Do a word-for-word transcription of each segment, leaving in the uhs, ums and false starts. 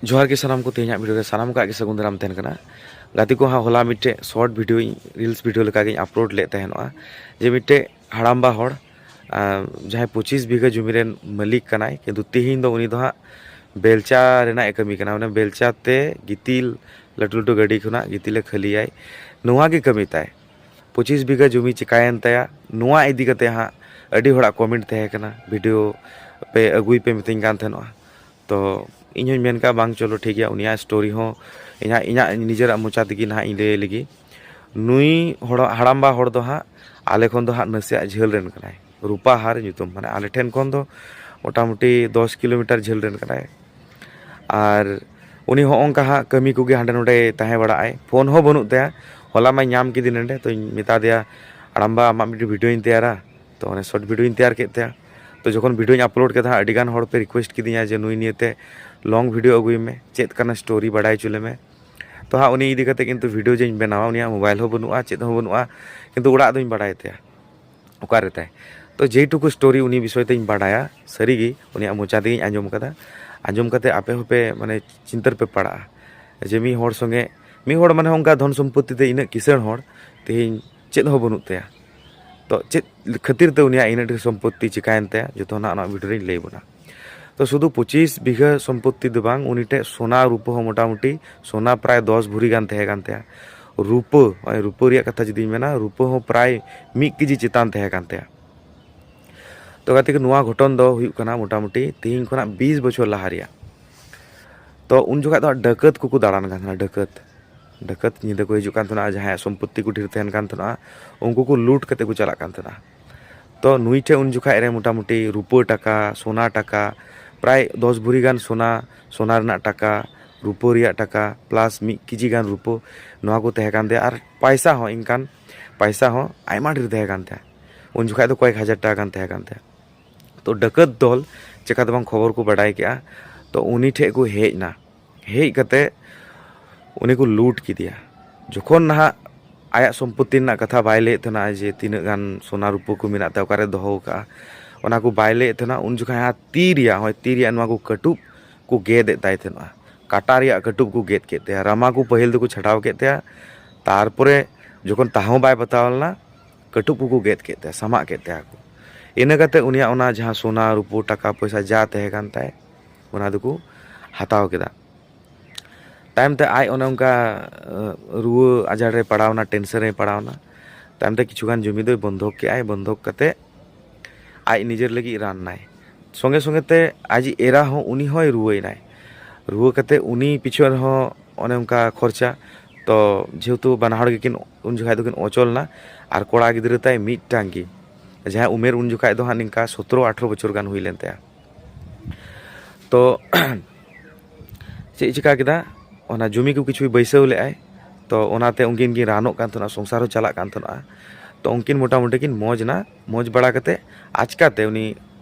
ᱡᱚᱦᱟᱨ ᱜᱮ ᱥᱟᱱᱟᱢ ᱠᱚ, ᱛᱮᱦᱮᱧᱟᱜ ᱵᱷᱤᱰᱤᱭᱳ ᱨᱮ ᱥᱟᱱᱟᱢ ᱠᱚᱣᱟᱜ ᱜᱮ ᱥᱟᱹᱜᱩᱱ ᱫᱟᱨᱟᱢ ᱛᱟᱦᱮᱱ ᱠᱟᱱᱟ᱾ ᱜᱟᱛᱮ ᱠᱚ, ᱦᱟᱸᱜ ᱦᱚᱞᱟ ᱢᱤᱫᱴᱮᱡ ᱥᱚᱨᱴ ᱵᱷᱤᱰᱤᱭᱳ, ᱨᱤᱞᱥ ᱵᱷᱤᱰᱤᱭᱳ ᱞᱮᱠᱟᱜᱤᱧ ᱟᱯᱞᱳᱰ ᱞᱮᱫ ᱛᱟᱦᱮᱱᱚᱜᱼᱟ, ᱡᱮ ᱢᱤᱫᱴᱮᱡ ᱦᱟᱲᱟᱢᱵᱟ ᱦᱚᱲ, ᱟᱸ, ᱡᱟᱦᱟᱸᱭ ᱯᱚᱸᱪᱤᱥ ᱵᱤᱜᱷᱟᱹ ᱡᱚᱢᱤ ᱨᱮᱱ ᱢᱟᱹᱞᱤᱠ ᱠᱟᱱᱟᱭ, ᱠᱤᱱᱛᱩ ᱛᱮᱦᱮᱧ ᱫᱚ ᱩᱱᱤ ᱫᱚ ᱦᱟᱸᱜ ᱵᱮᱞᱪᱟ ᱨᱮᱱᱟᱜ ᱮ ᱠᱟᱹᱢᱤ ᱠᱟᱱᱟ᱾ ᱢᱟᱱᱮ ᱵᱮᱞᱪᱟ ᱛᱮ ᱜᱤᱛᱤᱞ, ᱞᱟᱹᱴᱩ ᱞᱟᱹᱴᱩ ᱜᱟᱹᱰᱤ ᱠᱷᱚᱱᱟᱜ ᱜᱤᱛᱤᱞᱮ ᱠᱷᱟᱹᱞᱤᱭᱟᱭ, ᱱᱚᱣᱟ ᱜᱮ ᱠᱟᱹᱢᱤ ᱛᱟᱭ᱾ ᱯᱚᱸᱪᱤᱥ ᱵᱤᱜᱷᱟᱹ ᱡᱚᱢᱤ ᱪᱤᱠᱟᱭᱮᱱ ᱛᱟᱭᱟ, ᱱᱚᱣᱟ ᱤᱫᱤ ᱠᱟᱛᱮ ᱦᱟᱸᱜ ᱟᱹᱰᱤ ᱦᱚᱲᱟᱜ ᱠᱚᱢᱮᱱᱴ ᱛᱟᱦᱮᱸ ᱠᱟᱱᱟ, ᱵᱷᱤᱰᱤᱭᱳ ᱯᱮ ᱟᱹᱜᱩᱭ ᱯᱮ ᱢᱤᱛᱟᱹᱧ ᱠᱟᱱ ᱛᱟᱦᱮᱱᱚᱜᱼᱟ᱾ ᱛᱚ ᱤᱧ ᱦᱚᱧ ᱢᱮᱱ ᱠᱟᱜᱼᱟ, ᱵᱟᱝ, ᱪᱚᱞᱚ ᱴᱷᱤᱠ ᱜᱮᱭᱟ, ᱩᱱᱤᱭᱟᱜ ᱥᱴᱳᱨᱤ ᱦᱚᱸ ᱤᱧᱟᱹᱜ, ᱤᱧᱟᱹᱜ ᱱᱤᱡᱮᱨᱟᱜ ᱢᱚᱪᱟ ᱛᱮᱜᱮ ᱱᱟᱦᱟᱜ ᱤᱧ ᱞᱟᱹᱭ ᱞᱮᱜᱮ᱾ ᱱᱩᱭ ᱦᱚᱲ, ᱦᱟᱲᱟᱢᱵᱟ ᱦᱚᱲ ᱫᱚ ᱦᱟᱸᱜ ᱟᱞᱮ ᱠᱷᱚᱱ ᱫᱚ ᱦᱟᱸᱜ ᱱᱟᱥᱮᱭᱟᱜ ᱡᱷᱟᱹᱞ ᱨᱮᱱ ᱠᱟᱱᱟᱭ, ᱨᱩᱯᱟᱦᱟᱨ ᱧᱩᱛᱩᱢ, ᱢᱟᱱᱮ ᱟᱞᱮ ᱴᱷᱮᱱ ᱠᱷᱚᱱ ᱫᱚ ᱢᱚᱴᱟᱢᱩᱴᱤ ᱫᱚᱥ ᱠᱤᱞᱳᱢᱤᱴᱟᱨ ᱡᱷᱟᱹᱞ ᱨᱮᱱ ᱠᱟᱱᱟᱭ᱾ ᱟᱨ ᱩᱱᱤ ᱦᱚᱸᱜᱼᱚ ᱱᱚᱝᱠᱟ ᱦᱟᱸᱜ ᱠᱟᱹᱢᱤ ᱠᱚᱜᱮ ᱦᱟᱸᱰᱮ ᱱᱚᱰᱮ ᱛᱟᱦᱮᱸ ᱵᱟᱲᱟᱜᱼᱟᱭ, ᱯᱷᱳᱱ ᱦᱚᱸ ᱵᱟᱹᱱᱩᱜ ᱛᱟᱭᱟ᱾ ᱦᱚᱞᱟ ᱢᱟᱧ ᱧᱟᱢ ᱠᱮᱫᱮ ᱱᱚᱰᱮ, ᱛᱚᱧ ᱢᱮᱛᱟ ᱫᱮᱭᱟ, "ᱦᱟᱲᱟᱢᱵᱟ, ᱟᱢᱟᱜ ᱢᱤᱫᱴᱤᱡ ᱵᱷᱤᱰᱤᱭᱳᱧ ᱛᱮᱭᱟᱨᱟ", ᱛᱚ ᱚᱱᱮ ᱥᱚᱨᱴ ᱵᱷᱤᱰᱤᱭᱳᱧ ᱛᱮᱭᱟᱨ ᱠᱮᱫ ᱛᱟᱭᱟ᱾ ᱛᱚ ᱡᱚᱠᱷᱚᱱ ᱵᱷᱤᱰᱤᱭᱳᱧ ᱟᱯᱞᱳᱰ ᱠᱮᱫᱟ ᱦᱟᱸᱜ, ᱟᱹᱰᱤ ᱜᱟᱱ ᱦᱚᱲ ᱯᱮ ᱨᱤᱠᱩᱭᱮᱥᱴ ᱠᱤᱫᱤᱧᱟ ᱡᱮ, "ᱱᱩᱭ ᱱᱤᱭᱮᱛᱮ ᱞᱚᱝ ᱵᱷᱤᱰᱤᱭᱳ ᱟᱹᱜᱩᱭ ᱢᱮ, ᱪᱮᱫ ᱠᱟᱱᱟ ᱥᱴᱳᱨᱤ, ᱵᱟᱲᱟᱭ ᱦᱚᱪᱚ ᱞᱮᱢᱮ᱾" ᱛᱚ ᱦᱟᱸᱜ ᱩᱱᱤ ᱤᱫᱤ ᱠᱟᱛᱮ ᱠᱤᱱᱛᱩ ᱵᱷᱤᱰᱤᱭᱳ ᱡᱮᱧ ᱵᱮᱱᱟᱣᱟ, ᱩᱱᱤᱭᱟᱜ ᱢᱳᱵᱟᱭᱤᱞ ᱦᱚᱸ ᱵᱟᱹᱱᱩᱜᱼᱟ, ᱪᱮᱫ ᱦᱚᱸ ᱵᱟᱹᱱᱩᱜᱼᱟ, ᱠᱤᱱᱛᱩ ᱚᱲᱟᱜ ᱫᱚᱧ ᱵᱟᱲᱟᱭ ᱛᱟᱭᱟ ᱚᱠᱟᱨᱮ ᱛᱟᱭ᱾ ᱛᱚ ᱡᱮᱴᱩᱠᱩ ᱥᱴᱳᱨᱤ ᱩᱱᱤ ᱵᱤᱥᱚᱭ ᱛᱮᱧ ᱵᱟᱰᱟᱭᱟ, ᱥᱟᱹᱨᱤᱜᱮ ᱩᱱᱤᱭᱟᱜ ᱢᱚᱪᱟ ᱛᱮᱜᱮᱧ ᱟᱸᱡᱚᱢ ᱠᱟᱫᱟ᱾ ᱟᱸᱡᱚᱢ ᱠᱟᱛᱮ ᱟᱯᱮ ᱦᱚᱸᱯᱮ, ᱢᱟᱱᱮ, ᱪᱤᱱᱛᱟᱹ ᱨᱮᱯᱮ ᱯᱟᱲᱟᱜᱼᱟ ᱡᱮ ᱢᱤᱫ ᱦᱚᱲ ᱥᱚᱸᱜᱮ, ᱢᱤᱫ ᱦᱚᱲ, ᱢᱟᱱᱮ, ᱚᱱᱠᱟ ᱫᱷᱚᱱ ᱥᱚᱢᱯᱚᱛᱛᱤ ᱛᱮ ᱤᱱᱟᱹᱜ ᱠᱤᱥᱟᱹᱬ ᱦᱚᱲ, ᱛᱮᱦᱮᱧ ᱪᱮᱫ ᱦᱚᱸ ᱵᱟᱹᱱᱩᱜ ᱛᱟᱭᱟ᱾ ᱛᱚ ᱪᱮᱫ ᱠᱷᱟᱹᱛᱤᱨ ᱛᱮ ᱩᱱᱤᱭᱟᱜ ᱤᱱᱟᱹᱜ ᱰᱷᱮᱨ ᱥᱚᱢᱯᱚᱛᱛᱤ ᱪᱤᱠᱟᱭᱮᱱ ᱛᱟᱭᱟ, ᱡᱚᱛᱚᱱᱟᱜ ᱱᱚᱣᱟ ᱵᱷᱤᱰᱤᱭᱳ ᱨᱤᱧ ᱞᱟᱹᱭ ᱵᱚᱱᱟ᱾ ᱛᱚ ᱥᱩᱫᱷᱩ ᱯᱚᱸᱪᱤᱥ ᱵᱤᱜᱷᱟᱹ ᱥᱚᱢᱯᱚᱛᱛᱤ ᱫᱚ ᱵᱟᱝ, ᱩᱱᱤ ᱴᱷᱮᱡ ᱥᱳᱱᱟ ᱨᱩᱯᱟᱹ ᱦᱚᱸ ᱢᱚᱴᱟᱢᱩᱴᱤ, ᱥᱳᱱᱟ ᱯᱨᱟᱭ ᱫᱚᱥ ᱵᱷᱚᱨᱤ ᱜᱟᱱ ᱛᱟᱦᱮᱸ ᱠᱟᱱ ᱛᱟᱭᱟ᱾ ᱨᱩᱯᱟᱹ, ᱱᱚᱜᱼᱚᱭ ᱨᱩᱯᱟᱹ ᱨᱮᱭᱟᱜ ᱠᱟᱛᱷᱟ ᱡᱩᱫᱤᱧ ᱢᱮᱱᱟ, ᱨᱩᱯᱟᱹ ᱦᱚᱸ ᱯᱨᱟᱭ ᱢᱤᱫ ᱠᱮᱡᱤ ᱪᱮᱛᱟᱱ ᱛᱟᱦᱮᱸ ᱠᱟᱱ ᱛᱟᱭᱟ᱾ ᱛᱚ ᱜᱟᱛᱮ ᱠᱚ, ᱱᱚᱣᱟ ᱜᱷᱚᱴᱚᱱ ᱫᱚ ᱦᱩᱭᱩᱜ ᱠᱟᱱᱟ ᱢᱚᱴᱟᱢᱩᱴᱤ ᱛᱤᱦᱤᱧ ᱠᱷᱚᱱᱟᱜ ᱵᱤᱥ ᱵᱚᱪᱷᱚᱨ ᱞᱟᱦᱟ ᱨᱮᱭᱟᱜ᱾ ᱛᱚ ᱩᱱ ᱡᱚᱠᱷᱟᱡ ᱫᱚ ᱦᱟᱸᱜ ᱰᱟᱹᱠᱟᱹᱛ ᱠᱚᱠᱚ ᱫᱟᱬᱟᱱ ᱠᱟᱱ ᱛᱟᱦᱮᱱᱟ, ᱰᱟᱹᱠᱟᱹᱛ᱾ ᱰᱟᱹᱠᱟᱹᱛ ᱧᱤᱫᱟᱹ ᱠᱚ ᱦᱤᱡᱩᱜ ᱠᱟᱱ ᱛᱟᱦᱮᱱᱟ, ᱡᱟᱦᱟᱸᱭᱟᱜ ᱥᱚᱢᱯᱚᱛᱛᱤ ᱠᱚ ᱰᱷᱮᱨ ᱛᱟᱦᱮᱱ ᱠᱟᱱ ᱛᱟᱦᱮᱱᱟ, ᱩᱱᱠᱩ ᱠᱚ ᱞᱩᱴ ᱠᱟᱛᱮ ᱠᱚ ᱪᱟᱞᱟᱜ ᱠᱟᱱ ᱛᱟᱦᱮᱱᱟ᱾ ᱛᱚ ᱱᱩᱭ ᱴᱷᱮᱡ ᱩᱱ ᱡᱚᱠᱷᱟᱡ ᱨᱮ ᱢᱚᱴᱟᱢᱩᱴᱤ ᱨᱩᱯᱟᱹ ᱴᱟᱠᱟ, ᱥᱳᱱᱟ ᱴᱟᱠᱟ, ᱯᱨᱟᱭ ᱫᱚᱥ ᱵᱷᱚᱨᱤ ᱜᱟᱱ ᱥᱳᱱᱟ, ᱥᱳᱱᱟ ᱨᱮᱱᱟᱜ ᱴᱟᱠᱟ, ᱨᱩᱯᱟᱹ ᱨᱮᱭᱟᱜ ᱴᱟᱠᱟ, ᱯᱞᱟᱥ ᱢᱤᱫ ᱠᱮᱡᱤ ᱜᱟᱱ ᱨᱩᱯᱟᱹ, ᱱᱚᱣᱟ ᱠᱚ ᱛᱟᱦᱮᱸ ᱠᱟᱱ ᱛᱟᱭᱟ᱾ ᱟᱨ ᱯᱟᱭᱥᱟ ᱦᱚᱸ, ᱤᱱᱠᱟᱱ ᱯᱟᱭᱥᱟ ᱦᱚᱸ ᱟᱭᱢᱟ ᱰᱷᱮᱨ ᱛᱟᱦᱮᱸ ᱠᱟᱱ ᱛᱟᱭᱟ᱾ ᱩᱱ ᱡᱚᱠᱷᱟᱡ ᱫᱚ ᱠᱚᱭᱮᱠ ᱦᱟᱡᱟᱨ ᱴᱟᱠᱟ ᱜᱟᱱ ᱛᱟᱦᱮᱸ ᱠᱟᱱ ᱛᱟᱭᱟ᱾ ᱛᱚ ᱰᱟᱹᱠᱟᱹᱛ ᱫᱚᱞ ᱪᱮᱠᱟ ᱛᱮ ᱵᱟᱝ ᱠᱷᱚᱵᱚᱨ ᱠᱚ ᱵᱟᱰᱟᱭ ᱠᱮᱜᱼᱟ᱾ ᱛᱚ ᱩᱱᱤ ᱴᱷᱮᱡ ᱠᱚ ᱦᱮᱡ ᱮᱱᱟ, ᱦᱮᱡ ᱠᱟᱛᱮ ᱩᱱᱤ ᱠᱚ ᱞᱩᱴ ᱠᱮᱫᱮᱭᱟ᱾ ᱡᱚᱠᱷᱚᱱ ᱱᱟᱦᱟᱜ ᱟᱭᱟᱜ ᱥᱚᱢᱯᱚᱛᱛᱤ ᱨᱮᱱᱟᱜ ᱠᱟᱛᱷᱟ ᱵᱟᱭ ᱞᱟᱹᱭᱮᱫ ᱛᱟᱦᱮᱱᱟ, ᱡᱮ ᱛᱤᱱᱟᱹᱜ ᱜᱟᱱ ᱥᱳᱱᱟ ᱨᱩᱯᱟᱹ ᱠᱚ ᱢᱮᱱᱟᱜ ᱛᱟᱭᱟ, ᱚᱠᱟᱨᱮ ᱫᱚᱦᱚ ᱟᱠᱟᱜᱼᱟ, ᱚᱱᱟ ᱠᱚ ᱵᱟᱭ ᱞᱟᱹᱭᱮᱫ ᱛᱟᱦᱮᱱᱟ, ᱩᱱ ᱡᱚᱠᱷᱟᱡ ᱦᱟᱸᱜ ᱛᱤ ᱨᱮᱭᱟᱜ, ᱦᱳᱭ, ᱛᱤ ᱨᱮᱭᱟᱜ ᱱᱚᱣᱟ ᱠᱚ ᱠᱟᱹᱴᱩᱵ ᱠᱚ ᱜᱮᱫ ᱮᱫ ᱛᱟᱭ ᱛᱟᱦᱮᱱᱟ᱾ ᱠᱟᱴᱟ ᱨᱮᱭᱟᱜ ᱠᱟᱹᱴᱩᱵ ᱠᱚ ᱜᱮᱫ ᱠᱮᱫ ᱛᱟᱭᱟ᱾ ᱨᱟᱢᱟ ᱠᱚ ᱯᱟᱹᱦᱤᱞ ᱫᱚᱠᱚ ᱪᱷᱟᱰᱟᱣ ᱠᱮᱫ ᱛᱟᱭᱟ, ᱛᱟᱨᱯᱚᱨᱮ ᱡᱚᱠᱷᱚᱱ ᱛᱟᱦᱮᱸ ᱦᱚᱸ ᱵᱟᱭ ᱵᱟᱛᱟᱣ ᱞᱮᱱᱟ, ᱠᱟᱹᱴᱩᱵ ᱠᱚᱠᱚ ᱜᱮᱫ ᱠᱮᱫ ᱛᱟᱭᱟ, ᱥᱟᱢᱟᱜ ᱠᱮᱫ ᱛᱟᱭᱟ ᱠᱚ᱾ ᱤᱱᱟᱹ ᱠᱟᱛᱮ ᱩᱱᱤᱭᱟᱜ ᱚᱱᱟ ᱡᱟᱦᱟᱸ ᱥᱚᱱᱟ, ᱨᱩᱯᱟᱹ, ᱴᱟᱠᱟ ᱯᱚᱭᱥᱟ ᱡᱟ ᱛᱟᱦᱮᱸ ᱠᱟᱱ ᱛᱟᱭ, ᱚᱱᱟ ᱫᱚᱠᱚ ᱦᱟᱛᱟᱣ ᱠᱮᱫᱟ᱾ ᱛᱟᱭᱚᱢ ᱛᱮ ᱟᱡ ᱚᱱᱮ ᱚᱱᱠᱟ, ᱟᱸ, ᱨᱩᱣᱟᱹ ᱟᱡᱟᱨ ᱨᱮ ᱯᱟᱲᱟᱣ ᱮᱱᱟ, ᱴᱮᱱᱥᱮᱱ ᱨᱮᱭ ᱯᱟᱲᱟᱣ ᱮᱱᱟ᱾ ᱛᱟᱭᱚᱢ ᱛᱮ ᱠᱤᱪᱷᱩ ᱜᱟᱱ ᱡᱚᱢᱤ ᱫᱚᱭ ᱵᱚᱱᱫᱷᱚᱠ ᱠᱮᱜᱼᱟᱭ, ᱵᱚᱱᱫᱷᱚᱠ ᱠᱟᱛᱮ ᱟᱡ ᱱᱤᱡᱮᱨ ᱞᱟᱹᱜᱤᱫ ᱨᱟᱱ ᱱᱟᱭ᱾ ᱥᱚᱸᱜᱮ ᱥᱚᱸᱜᱮ ᱛᱮ ᱟᱡᱤᱡ ᱮᱨᱟ ᱦᱚᱸ, ᱩᱱᱤ ᱦᱚᱸᱭ ᱨᱩᱣᱟᱹᱭᱮᱱᱟᱭ᱾ ᱨᱩᱣᱟᱹ ᱠᱟᱛᱮ ᱩᱱᱤ ᱯᱤᱪᱷᱚᱱ ᱨᱮᱦᱚᱸ ᱚᱱᱮ ᱚᱱᱠᱟ ᱠᱷᱚᱨᱪᱟ᱾ ᱛᱚ ᱡᱮᱦᱮᱛᱩ ᱵᱟᱱᱟ ᱦᱚᱲ ᱜᱮᱠᱤᱱ ᱩᱱ ᱡᱚᱠᱷᱟᱡ ᱫᱚᱠᱤᱱ ᱚᱪᱚᱞ ᱮᱱᱟ, ᱟᱨ ᱠᱚᱲᱟ ᱜᱤᱫᱽᱨᱟᱹ ᱛᱟᱭ ᱢᱤᱫᱴᱟᱝ ᱜᱮ, ᱡᱟᱦᱟᱸᱭ ᱩᱢᱮᱨ ᱩᱱ ᱡᱚᱠᱷᱟᱡ ᱫᱚ ᱦᱟᱸᱜ ᱱᱤᱝᱠᱟ ᱥᱚᱛᱨᱚ ᱟᱴᱷᱨᱚ ᱵᱚᱪᱷᱚᱨ ᱜᱟᱱ ᱦᱩᱭ ᱞᱮᱱ ᱛᱟᱭᱟ᱾ ᱛᱚ ᱪᱮᱫ ᱮ ᱪᱤᱠᱟ ᱠᱮᱫᱟ, ᱚᱱᱟ ᱡᱚᱢᱤ ᱠᱚ ᱠᱤᱪᱷᱩᱭ ᱵᱟᱹᱭᱥᱟᱹᱣ ᱞᱮᱫᱟᱭ᱾ ᱛᱚ ᱚᱱᱟᱛᱮ ᱩᱱᱠᱤᱱ ᱠᱤᱱ ᱨᱟᱱᱚᱜ ᱠᱟᱱ ᱛᱟᱦᱮᱱᱟ, ᱥᱚᱝᱥᱟᱨ ᱦᱚᱸ ᱪᱟᱞᱟᱜ ᱠᱟᱱ ᱛᱟᱦᱮᱱᱟ᱾ ᱛᱚ ᱩᱱᱠᱤᱱ ᱢᱚᱴᱟᱢᱩᱴᱤ ᱠᱤᱱ ᱢᱚᱡᱽ ᱮᱱᱟ᱾ ᱢᱚᱡᱽ ᱵᱟᱲᱟ ᱠᱟᱛᱮ ᱟᱪᱠᱟᱛᱮ ᱩᱱᱤ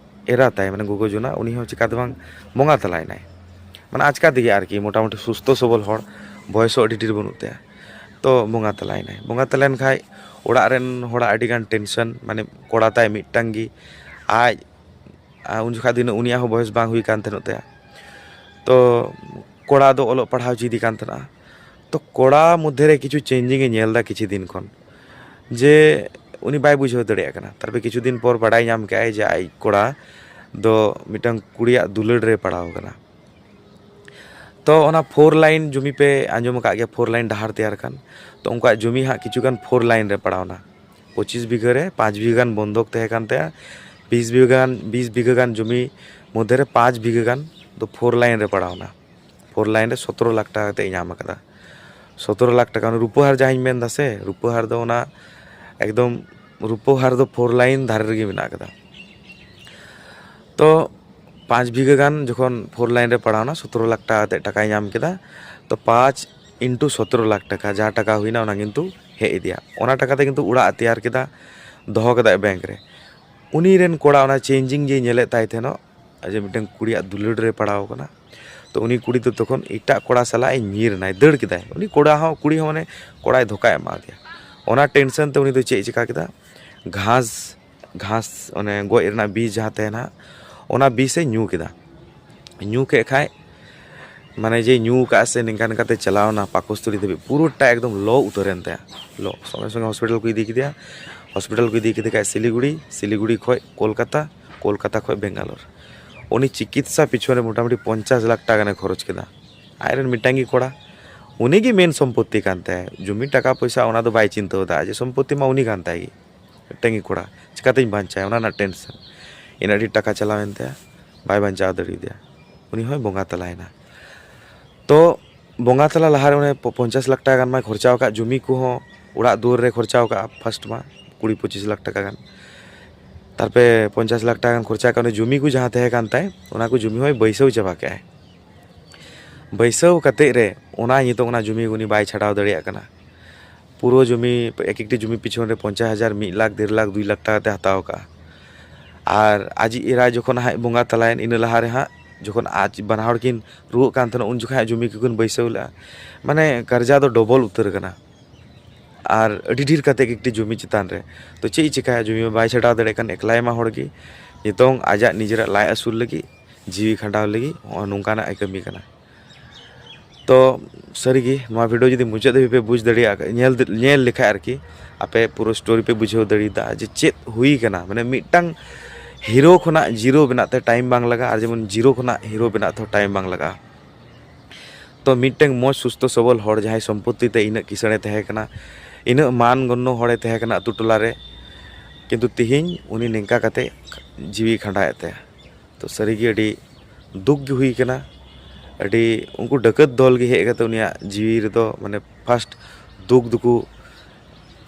ᱮᱨᱟ ᱛᱟᱭ, ᱢᱟᱱᱮ ᱜᱚᱜᱚ ᱡᱚᱱᱟ, ᱩᱱᱤ ᱦᱚᱸ ᱪᱤᱠᱟ ᱫᱚ ᱵᱟᱝ ᱵᱚᱸᱜᱟ ᱛᱟᱞᱟᱭᱮᱱᱟᱭ᱾ ᱢᱟᱱᱮ ᱟᱪᱠᱟ ᱛᱮᱜᱮ ᱟᱨᱠᱤ, ᱢᱚᱴᱟᱢᱩᱴᱤ ᱥᱩᱥᱛᱷᱚ ᱥᱚᱵᱚᱞ ᱦᱚᱲ, ᱵᱚᱭᱮᱥ ᱦᱚᱸ ᱟᱹᱰᱤ ᱰᱷᱮᱨ ᱵᱟᱹᱱᱩᱜ ᱛᱟᱭᱟ᱾ ᱛᱚ ᱵᱚᱸᱜᱟ ᱛᱟᱞᱟᱭᱮᱱᱟᱭ᱾ ᱵᱚᱸᱜᱟ ᱛᱟᱞᱟᱭᱮᱱ ᱠᱷᱟᱡ ᱚᱲᱟᱜ ᱨᱮᱱ ᱦᱚᱲᱟᱜ ᱟᱹᱰᱤ ᱜᱟᱱ ᱴᱮᱱᱥᱚᱱ, ᱢᱟᱱᱮ ᱠᱚᱲᱟ ᱛᱟᱭ ᱢᱤᱫᱴᱟᱝ ᱜᱮ, ᱟᱡ ᱟᱨ ᱩᱱ ᱡᱚᱠᱷᱟᱡ ᱫᱚ ᱤᱱᱟᱹᱜ ᱩᱱᱤᱭᱟᱜ ᱦᱚᱸ ᱵᱚᱭᱮᱥ ᱵᱟᱝ ᱦᱩᱭ ᱠᱟᱱ ᱛᱟᱦᱮᱱᱚᱜ ᱛᱟᱭᱟ᱾ ᱛᱚ ᱠᱚᱲᱟ ᱫᱚ ᱚᱞᱚᱜ ᱯᱟᱲᱦᱟᱣ ᱪᱮᱫ ᱠᱟᱱ ᱛᱟᱦᱮᱱᱟ᱾ ᱛᱚ ᱠᱚᱲᱟ ᱢᱚᱫᱽᱫᱷᱮ ᱨᱮ ᱠᱤᱪᱷᱩ ᱪᱮᱧᱡᱤᱝ ᱮ ᱧᱮᱞ ᱮᱫᱟ ᱠᱤᱪᱷᱩ ᱫᱤᱱ ᱠᱷᱚᱱ, ᱡᱮ ᱩᱱᱤ ᱵᱟᱭ ᱵᱩᱡᱷᱟᱹᱣ ᱫᱟᱲᱮᱭᱟᱜ ᱠᱟᱱᱟ᱾ ᱛᱟᱨᱯᱚᱨᱮ ᱠᱤᱪᱷᱩ ᱫᱤᱱ ᱯᱚᱨ ᱵᱟᱰᱟᱭ ᱧᱟᱢ ᱠᱮᱜᱼᱟᱭ ᱡᱮ ᱟᱡ ᱠᱚᱲᱟ ᱫᱚ ᱢᱤᱫᱴᱟᱝ ᱠᱩᱲᱤᱭᱟᱜ ᱫᱩᱞᱟᱹᱲ ᱨᱮ ᱯᱟᱲᱟᱣ ᱠᱟᱱᱟ᱾ ᱛᱚ ᱚᱱᱟ ᱯᱷᱳᱨ ᱞᱟᱭᱤᱱ ᱡᱚᱢᱤ ᱯᱮ ᱟᱸᱡᱚᱢ ᱟᱠᱟᱫ ᱜᱮᱭᱟ, ᱯᱷᱳᱨ ᱞᱟᱭᱤᱱ ᱰᱟᱦᱟᱨ ᱛᱮᱭᱟᱨ ᱠᱟᱱ᱾ ᱛᱚ ᱩᱱᱠᱩᱣᱟᱜ ᱡᱚᱢᱤ ᱦᱟᱸᱜ ᱠᱤᱪᱷᱩ ᱜᱟᱱ ᱯᱷᱳᱨ ᱞᱟᱭᱤᱱ ᱨᱮ ᱯᱟᱲᱟᱣᱱᱟ᱾ ᱯᱚᱸᱪᱤᱥ ᱵᱤᱜᱷᱟᱹ ᱨᱮ ᱯᱟᱸᱪ ᱵᱤᱜᱷᱟᱹ ᱜᱟᱱ ᱵᱚᱱᱫᱷᱚᱠ ᱛᱟᱦᱮᱸ ᱠᱟᱱ ᱛᱟᱭᱟ, ᱵᱤᱥ ᱵᱤᱜᱷᱟᱹ ᱜᱟᱱ, ᱵᱤᱥ ᱵᱤᱜᱷᱟᱹ ᱜᱟᱱ ᱡᱚᱢᱤ ᱢᱚᱫᱽᱫᱷᱮ ᱨᱮ ᱯᱟᱸᱪ ᱵᱤᱜᱷᱟᱹ ᱜᱟᱱ ᱫᱚ ᱯᱷᱳᱨ ᱞᱟᱭᱤᱱ ᱨᱮ ᱯᱟᱲᱟᱣᱱᱟ᱾ ᱯᱷᱳᱨ ᱞᱟᱭᱤᱱ ᱨᱮ ᱥᱚᱛᱨᱚ ᱞᱟᱠᱷ ᱴᱟᱠᱟ ᱠᱟᱛᱮ ᱧᱟᱢ ᱟᱠᱟᱫᱟ᱾ ᱥᱚᱛᱨᱚ ᱞᱟᱠᱷ ᱴᱟᱠᱟ, ᱚᱱᱟ ᱨᱩᱯᱟᱹ ᱦᱟᱨ ᱡᱟᱦᱟᱸᱧ ᱢᱮᱱ ᱫᱟ ᱥᱮ, ᱨᱩᱯᱟᱹ ᱦᱟᱨ ᱫᱚ ᱚᱱᱟ ᱮᱠᱫᱚᱢ ᱨᱩᱯᱟᱹ ᱦᱟᱨ ᱫᱚ ᱯᱷᱳᱨ ᱞᱟᱭᱤᱱ ᱫᱷᱟᱨᱮ ᱨᱮᱜᱮ ᱢᱮᱱᱟᱜ ᱟᱠᱟᱫᱟ᱾ ᱛᱚ ᱯᱟᱸᱪ ᱵᱤᱜᱷᱟᱹ ᱜᱟᱱ ᱡᱚᱠᱷᱚᱱ ᱯᱷᱳᱨ ᱞᱟᱭᱤᱱ ᱨᱮ ᱯᱟᱲᱟᱣᱱᱟ, ᱥᱚᱛᱨᱚ ᱞᱟᱠᱷ ᱴᱟᱠᱟ ᱠᱟᱛᱮ ᱴᱟᱠᱟᱭ ᱧᱟᱢ ᱠᱮᱫᱟ᱾ ᱛᱚ ᱯᱟᱸᱪ ᱤᱱᱴᱩ ᱥᱚᱛᱨᱚ ᱞᱟᱠᱷ ᱴᱟᱠᱟ, ᱡᱟᱦᱟᱸ ᱴᱟᱠᱟ ᱦᱩᱭᱱᱟ, ᱚᱱᱟ ᱠᱤᱱᱛᱩ ᱦᱮᱡ ᱤᱫᱤᱭᱟ᱾ ᱚᱱᱟ ᱴᱟᱠᱟ ᱛᱮ ᱠᱤᱱᱛᱩ ᱚᱲᱟᱜ ᱮ ᱛᱮᱭᱟᱨ ᱠᱮᱫᱟ, ᱫᱚᱦᱚ ᱠᱮᱫᱟᱭ ᱵᱮᱝᱠ ᱨᱮ᱾ ᱩᱱᱤ ᱨᱮᱱ ᱠᱚᱲᱟ ᱚᱱᱟ ᱪᱮᱧᱡᱤᱝ ᱡᱮ ᱧᱮᱞᱮᱫ ᱛᱟᱭ ᱛᱟᱦᱮᱱᱚᱜ, ᱡᱮ ᱢᱤᱫᱴᱟᱝ ᱠᱩᱲᱤᱭᱟᱜ ᱫᱩᱞᱟᱹᱲ ᱨᱮ ᱯᱟᱲᱟᱣ ᱠᱟᱱᱟ᱾ ᱛᱚ ᱩᱱᱤ ᱠᱩᱲᱤ ᱫᱚ ᱛᱚᱠᱷᱚᱱ ᱮᱴᱟᱜ ᱠᱚᱲᱟ ᱥᱟᱞᱟᱜ ᱮ ᱧᱤᱨ ᱮᱱᱟᱭ, ᱫᱟᱹᱲ ᱠᱮᱫᱟᱭ᱾ ᱩᱱᱤ ᱠᱚᱲᱟ ᱦᱚᱸ, ᱠᱩᱲᱤ ᱦᱚᱸ ᱢᱟᱱᱮ ᱠᱚᱲᱟᱭ ᱫᱷᱳᱠᱟᱭ ᱮᱢᱟ ᱫᱮᱭᱟ᱾ ᱚᱱᱟ ᱴᱮᱱᱥᱚᱱ ᱛᱮ ᱩᱱᱤ ᱫᱚ ᱪᱮᱫ ᱮ ᱪᱤᱠᱟ ᱠᱮᱫᱟ, ᱜᱷᱟᱥ, ᱜᱷᱟᱥ ᱚᱱᱮ ᱜᱚᱡ ᱨᱮᱱᱟᱜ ᱵᱤᱥ ᱡᱟᱦᱟᱸ ᱛᱟᱦᱮᱱᱟ, ᱚᱱᱟ ᱵᱤᱥ ᱮ ᱧᱩ ᱠᱮᱫᱟ᱾ ᱧᱩ ᱠᱮᱫ ᱠᱷᱟᱡ ᱢᱟᱱᱮ ᱡᱮ ᱧᱩ ᱠᱟᱜᱼᱟ ᱥᱮ ᱱᱤᱝᱠᱟ ᱱᱤᱝᱠᱟᱛᱮ ᱪᱟᱞᱟᱣ ᱮᱱᱟ ᱯᱟᱠᱚᱥᱛᱷᱚᱞᱤ ᱫᱷᱟᱹᱵᱤᱡ, ᱯᱩᱨᱟᱹᱴᱟ ᱮᱠᱫᱚᱢ ᱞᱚ ᱩᱛᱟᱹᱨ ᱮᱱ ᱛᱟᱭᱟ᱾ ᱞᱚ, ᱥᱚᱸᱜᱮ ᱥᱚᱸᱜᱮ ᱦᱚᱥᱯᱤᱴᱟᱞ ᱠᱚ ᱤᱫᱤ ᱠᱮᱫᱮᱭᱟ᱾ ᱦᱚᱥᱯᱤᱴᱟᱞ ᱠᱚ ᱤᱫᱤ ᱠᱮᱫᱮ ᱠᱷᱟᱡ ᱥᱤᱞᱤᱜᱩᱲᱤ, ᱥᱤᱞᱤᱜᱩᱲᱤ ᱠᱷᱚᱡ ᱠᱳᱞᱠᱟᱛᱟ, ᱠᱳᱞᱠᱟᱛᱟ ᱠᱷᱚᱡ ᱵᱮᱝᱜᱟᱞᱳᱨ᱾ ᱩᱱᱤ ᱪᱤᱠᱤᱛᱥᱟ ᱯᱤᱪᱷᱚᱱ ᱨᱮ ᱢᱚᱴᱟᱢᱩᱴᱤ ᱯᱚᱧᱪᱟᱥ ᱞᱟᱠᱷ ᱴᱟᱠᱟ ᱜᱟᱱᱮ ᱠᱷᱚᱨᱚᱪ ᱠᱮᱫᱟ᱾ ᱟᱡᱨᱮᱱ ᱢᱤᱫᱴᱟᱝ ᱜᱮ ᱠᱚᱲᱟ, ᱩᱱᱤ ᱜᱮ ᱢᱮᱱ ᱥᱚᱢᱯᱚᱛᱛᱤ ᱠᱟᱱ ᱛᱟᱭᱟ᱾ ᱡᱩᱢᱤ ᱴᱟᱠᱟ ᱯᱚᱭᱥᱟ ᱚᱱᱟ ᱫᱚ ᱵᱟᱭ ᱪᱤᱱᱛᱟᱹᱣ ᱮᱫᱟ, ᱟᱡ ᱥᱚᱢᱯᱚᱛᱛᱤ ᱢᱟ ᱩᱱᱤ ᱠᱟᱱ ᱛᱟᱭ ᱜᱮ᱾ ᱢᱤᱫᱴᱟᱝ ᱜᱮ ᱠᱚᱲᱟ, ᱪᱤᱠᱟᱛᱤᱧ ᱵᱟᱧᱪᱟᱣᱟ, ᱚᱱᱟ ᱨᱮᱱᱟᱜ ᱴᱮᱱᱥᱮᱱ᱾ ᱤᱱᱟᱹᱜ ᱰᱷᱮᱨ ᱴᱟᱠᱟ ᱪᱟᱞᱟᱣᱮᱱ ᱛᱟᱭᱟ, ᱵᱟᱭ ᱵᱟᱧᱪᱟᱣ ᱫᱟᱲᱮᱭᱟᱫᱮᱭᱟ, ᱩᱱᱤ ᱦᱚᱸᱭ ᱵᱚᱸᱜᱟ ᱛᱟᱞᱟᱭᱮᱱᱟ᱾ ᱛᱚ ᱵᱚᱸᱜᱟ ᱛᱟᱞᱟ ᱞᱟᱦᱟᱨᱮ ᱚᱱᱮ ᱯᱚ- ᱯᱚᱧᱪᱟᱥ ᱞᱟᱠᱷ ᱴᱟᱠᱟ ᱜᱟᱱ ᱢᱟᱭ ᱠᱷᱚᱨᱪᱟ ᱟᱠᱟᱫ, ᱡᱩᱢᱤ ᱠᱚᱦᱚᱸ, ᱚᱲᱟᱜ ᱫᱩᱣᱟᱹᱨ ᱨᱮ ᱠᱷᱚᱨᱪᱟ ᱟᱠᱟᱫᱼᱟ ᱯᱷᱟᱥᱴ ᱢᱟ ᱠᱩᱲᱤ ᱯᱚᱸᱪᱤᱥ ᱞᱟᱠᱷ ᱴᱟᱠᱟ ᱜᱟᱱ᱾ ᱛᱟᱨᱯᱚᱨᱮ ᱯᱚᱧᱪᱟᱥ ᱞᱟᱠᱷ ᱴᱟᱠᱟ ᱜᱟᱱ ᱠᱷᱚᱨᱪᱟ ᱟᱠᱟᱫ, ᱚᱱᱟ ᱡᱩᱢᱤ ᱠᱚ ᱡᱟᱦᱟᱸ ᱛᱟᱦᱮᱸ ᱠᱟᱱ ᱛᱟᱭ, ᱚᱱᱟ ᱠᱚ ᱡᱩᱢᱤ ᱦᱚᱸᱭ ᱵᱟᱹᱭᱥᱟᱹᱣ ᱪᱟᱵᱟ ᱠᱮᱜᱼᱟᱭ᱾ ᱵᱟᱹᱭᱥᱟᱹᱣ ᱠᱟᱛᱮᱫ ᱨᱮ ᱚᱱᱟ ᱱᱤᱛᱚᱜ ᱚᱱᱟ ᱡᱩᱢᱤ ᱩᱱᱤ ᱵᱟᱭ ᱪᱷᱟᱰᱟᱣ ᱫᱟᱲᱮᱭᱟᱜ ᱠᱟᱱᱟ᱾ ᱯᱩᱨᱟᱹ ᱡᱩᱢᱤ, ᱮᱠ ᱮᱠᱴᱤ ᱡᱩᱢᱤ ᱯᱤᱪᱷᱚᱱ ᱨᱮ ᱯᱚᱧᱪᱟᱥ ᱦᱟᱡᱟᱨ, ᱢᱤᱫ ᱞᱟᱠᱷ, ᱰᱮᱲ ᱞᱟᱠᱷ, ᱫᱩᱭ ᱞᱟᱠᱷ ᱴᱟᱠᱟ ᱛᱮ ᱦᱟᱛᱟᱣ ᱠᱟᱜᱼᱟ᱾ ᱟᱨ ᱟᱡᱤᱡ ᱮᱨᱟ ᱡᱚᱠᱷᱚᱱ ᱦᱟᱸᱜ ᱵᱚᱸᱜᱟ ᱛᱟᱞᱟᱭᱮᱱ, ᱤᱱᱟᱹ ᱞᱟᱦᱟ ᱨᱮ ᱦᱟᱸᱜ ᱡᱚᱠᱷᱚᱱ ᱟᱡ ᱵᱟᱱᱟ ᱦᱚᱲ ᱠᱤᱱ ᱨᱩᱣᱟᱹᱜ ᱠᱟᱱ ᱛᱟᱦᱮᱱᱟ, ᱩᱱ ᱡᱚᱠᱷᱚᱱ ᱦᱟᱸᱜ ᱡᱩᱢᱤ ᱠᱚᱠᱤᱱ ᱵᱟᱹᱭᱥᱟᱹᱣ ᱞᱮᱜᱼᱟ᱾ ᱢᱟᱱᱮ ᱠᱟᱨᱡᱟ ᱫᱚ ᱰᱚᱵᱚᱞ ᱩᱛᱟᱹᱨ ᱠᱟᱱᱟ᱾ ᱟᱨ ᱟᱹᱰᱤ ᱰᱷᱮᱨ ᱠᱟᱛᱮ ᱮᱠᱴᱤ ᱡᱩᱢᱤ ᱪᱮᱛᱟᱱ ᱨᱮ᱾ ᱛᱚ ᱪᱮᱫ ᱮ ᱪᱤᱠᱟᱹᱭᱟ? ᱡᱩᱢᱤ ᱢᱟ ᱵᱟᱭ ᱪᱷᱟᱰᱟᱣ ᱫᱟᱲᱮᱭᱟᱜ ᱠᱟᱱ, ᱮᱠᱞᱟᱭ ᱢᱟ ᱦᱚᱲ ᱜᱮ᱾ ᱱᱤᱛᱚᱝ ᱟᱡᱟᱜ ᱱᱤᱡᱮᱨᱟᱜ ᱞᱟᱡ ᱟᱹᱥᱩᱞ ᱞᱟᱹᱜᱤᱫ, ᱡᱤᱣᱤ ᱠᱷᱟᱸᱰᱟᱣ ᱞᱟᱹᱜᱤᱫ ᱦᱚᱸᱜᱼᱚ ᱱᱚᱝᱠᱟᱱᱟᱜ ᱮ ᱠᱟᱹᱢᱤ ᱠᱟᱱᱟ᱾ ᱛᱚ ᱥᱟᱹᱨᱤᱜᱮ ᱱᱚᱣᱟ ᱵᱷᱤᱰᱤᱭᱳ ᱡᱩᱫᱤ ᱢᱩᱪᱟᱹᱫ ᱫᱷᱟᱹᱵᱤᱡ ᱯᱮ ᱵᱩᱡᱽ ᱫᱟᱲᱮᱭᱟᱜ, ᱧᱮᱞ, ᱧᱮᱞ ᱞᱮᱠᱷᱟᱡ ᱟᱨᱠᱤ, ᱟᱯᱮ ᱯᱩᱨᱟᱹ ᱥᱴᱳᱨᱤ ᱯᱮ ᱵᱩᱡᱷᱟᱹᱣ ᱫᱟᱲᱮᱭᱟᱫᱟ ᱡᱮ ᱪᱮᱫ ᱦᱩᱭ ᱠᱟᱱᱟ᱾ ᱢᱟᱱᱮ ᱢᱤᱫᱴᱟᱝ ᱦᱤᱨᱳ ᱠᱷᱚᱱᱟᱜ ᱡᱤᱨᱳ ᱵᱮᱱᱟᱜ ᱛᱮ ᱴᱟᱭᱤᱢ ᱵᱟᱝ ᱞᱟᱜᱟᱜᱼᱟ, ᱟᱨ ᱡᱮᱢᱚᱱ ᱡᱤᱨᱳ ᱠᱷᱚᱱᱟᱜ ᱦᱤᱨᱳ ᱵᱮᱱᱟᱜ ᱛᱮᱦᱚᱸ ᱴᱟᱭᱤᱢ ᱵᱟᱝ ᱞᱟᱜᱟᱜᱼᱟ᱾ ᱛᱚ ᱢᱤᱫᱴᱟᱝ ᱢᱚᱡᱽ ᱥᱩᱥᱛᱷᱚ ᱥᱚᱵᱚᱞ ᱦᱚᱲ, ᱡᱟᱦᱟᱸᱭ ᱥᱚᱢᱯᱚᱛᱛᱤ ᱛᱮ ᱤᱱᱟᱹᱜ ᱠᱤᱥᱟᱹᱬᱮ ᱛᱟᱦᱮᱸ ᱠᱟᱱᱟ, ᱤᱱᱟᱹᱜ ᱢᱟᱱ ᱜᱚᱱᱱᱚ ᱦᱚᱲᱮ ᱛᱟᱦᱮᱸ ᱠᱟᱱᱟ ᱟᱛᱳ ᱴᱚᱞᱟ ᱨᱮ, ᱠᱤᱱᱛᱩ ᱛᱤᱦᱤᱧ ᱩᱱᱤ ᱱᱤᱝᱠᱟ ᱠᱟᱛᱮ ᱡᱤᱣᱤ ᱠᱷᱟᱸᱰᱟᱣᱮᱫ ᱛᱟᱭᱟ᱾ ᱛᱚ ᱥᱟᱹᱨᱤᱜᱮ ᱟᱹᱰᱤ ᱫᱩᱠ ᱜᱮ ᱦᱩᱭ ᱠᱟᱱᱟ᱾ ᱟᱹᱰᱤ, ᱩᱱᱠᱩ ᱰᱟᱹᱠᱟᱹᱛ ᱫᱚᱞ ᱜᱮ ᱦᱮᱡ ᱠᱟᱛᱮ ᱩᱱᱤᱭᱟᱜ ᱡᱤᱣᱤ ᱨᱮᱫᱚ ᱢᱟᱱᱮ ᱯᱷᱟᱥᱴ ᱫᱩᱠ ᱫᱚᱠᱚ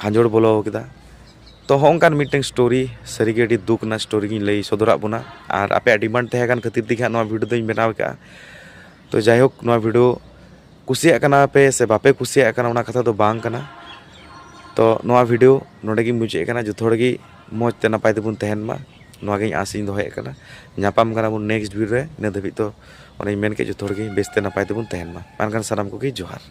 ᱠᱷᱟᱸᱡᱚᱲ ᱵᱚᱞᱚ ᱠᱮᱫᱟ᱾ ᱛᱚ ᱦᱚᱸᱜᱼᱚᱝᱠᱟᱱ ᱢᱤᱫᱴᱟᱝ ᱥᱴᱳᱨᱤ, ᱥᱟᱹᱨᱤᱜᱮ ᱟᱹᱰᱤ ᱫᱩᱠ ᱨᱮᱱᱟᱜ ᱥᱴᱳᱨᱤ ᱜᱤᱧ ᱞᱟᱹᱭ ᱥᱚᱫᱚᱨᱟᱜ ᱵᱚᱱᱟ᱾ ᱟᱨ ᱟᱯᱮᱭᱟᱜ ᱰᱤᱢᱟᱱᱰ ᱛᱟᱦᱮᱸ ᱠᱟᱱ ᱠᱷᱟᱹᱛᱤᱨ ᱛᱮᱜᱮ ᱦᱟᱸᱜ ᱱᱚᱣᱟ ᱵᱷᱤᱰᱤᱭᱳ ᱫᱚᱧ ᱵᱮᱱᱟᱣ ᱠᱟᱜᱼᱟ᱾ ᱛᱚ ᱡᱟᱭᱦᱳᱠ, ᱱᱚᱣᱟ ᱵᱷᱤᱰᱤᱭᱳ ᱠᱩᱥᱤᱭᱟᱜ ᱠᱟᱱᱟ ᱯᱮ ᱥᱮ ᱵᱟᱯᱮ ᱠᱩᱥᱤᱭᱟᱜ ᱠᱟᱱᱟ, ᱚᱱᱟ ᱠᱟᱛᱷᱟ ᱫᱚ ᱵᱟᱝ ᱠᱟᱱᱟ᱾ ᱛᱚ ᱱᱚᱣᱟ ᱵᱷᱤᱰᱤᱭᱳ ᱱᱚᱰᱮ ᱜᱤᱧ ᱢᱩᱪᱟᱹᱫ ᱠᱟᱱᱟ᱾ ᱡᱚᱛᱚ ᱦᱚᱲ ᱜᱮ ᱢᱚᱡᱽ ᱛᱮ ᱱᱟᱯᱟᱭ ᱛᱮᱵᱚᱱ ᱛᱟᱦᱮᱱ ᱢᱟ, ᱱᱚᱣᱟ ᱜᱤᱧ ᱟᱸᱥ ᱤᱧ ᱫᱚᱦᱚᱭᱮᱫ ᱠᱟᱱᱟ᱾ ᱧᱟᱯᱟᱢ ᱠᱟᱱᱟ ᱵᱚᱱ ᱱᱮᱠᱥᱴ ᱵᱷᱤᱰᱤᱭᱳ ᱨᱮ᱾ ᱤᱱᱟᱹ ᱫᱷᱟᱹᱵᱤᱡ ᱛᱚ ᱚᱱᱮᱧ ᱢᱮᱱ ᱠᱮᱫ, ᱡᱚᱛᱚ ᱦᱚᱲ ᱜᱮ ᱵᱮᱥ ᱛᱮ ᱱᱟᱯᱟᱭ ᱛᱮᱵᱚᱱ ᱛᱟᱦᱮᱱ ᱢᱟ᱾ ᱢᱟ ᱮᱱᱠᱷᱟᱱ ᱥᱟᱱᱟᱢ ᱠᱚᱜᱮ ᱡᱚᱦᱟᱨ᱾